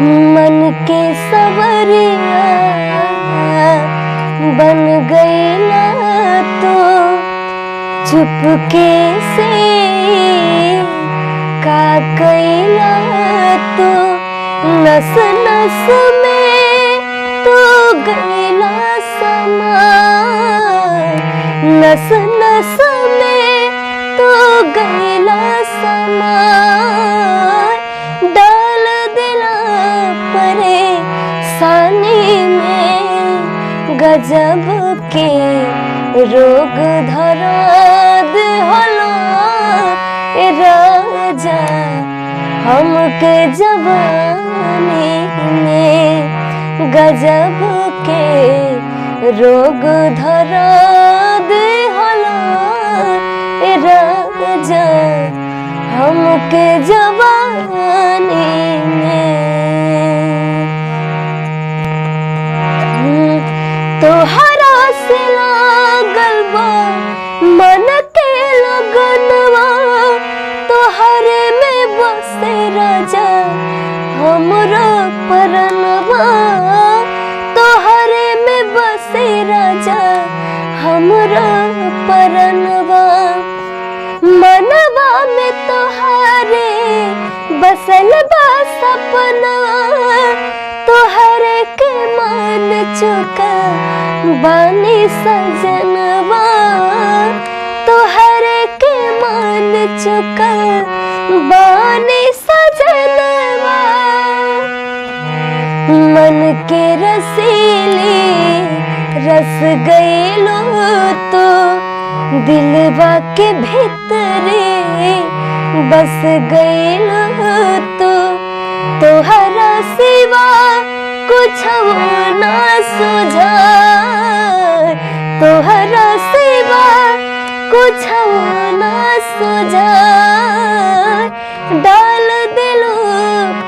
मन के सवरिया बन गईला तो चुपके से का कैला तो नस नस में तू गईला समा, नस नस में तू गईला समा, डाल दिला परेशानी में गजब के रोग धरा दिहला ए राजा हमके जवानी में, गजब के रोग धरा दिहला ए राजा हमके जवानी में। तोहरा से लागल बा मन के लगनवा, तोहरे में बसे राजा हमरो परनवा, तोहरे में बसे राजा हमरो परनवा, मनवा में तोहरे बसल बा सपनवा, तोहरे के मान चुका बानी सजनवा, तोहरे के मान चुका बानी सजनवा, मन के रसीले रस गईलो तो दिलवा के भीतरे बस गईलो तो, तोहरा सिवा कुछ ना सुझा, तोहरा सिवा कुछ ना सुझा, डाल दिलो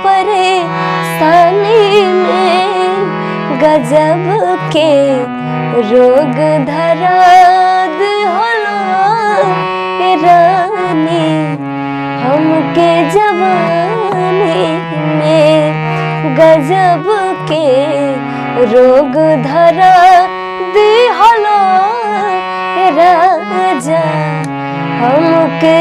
परेशानी में गजब के रोग धरा दिहला रानी हमके जवानी में, गजब के रोग धरा दिहला राजा हमके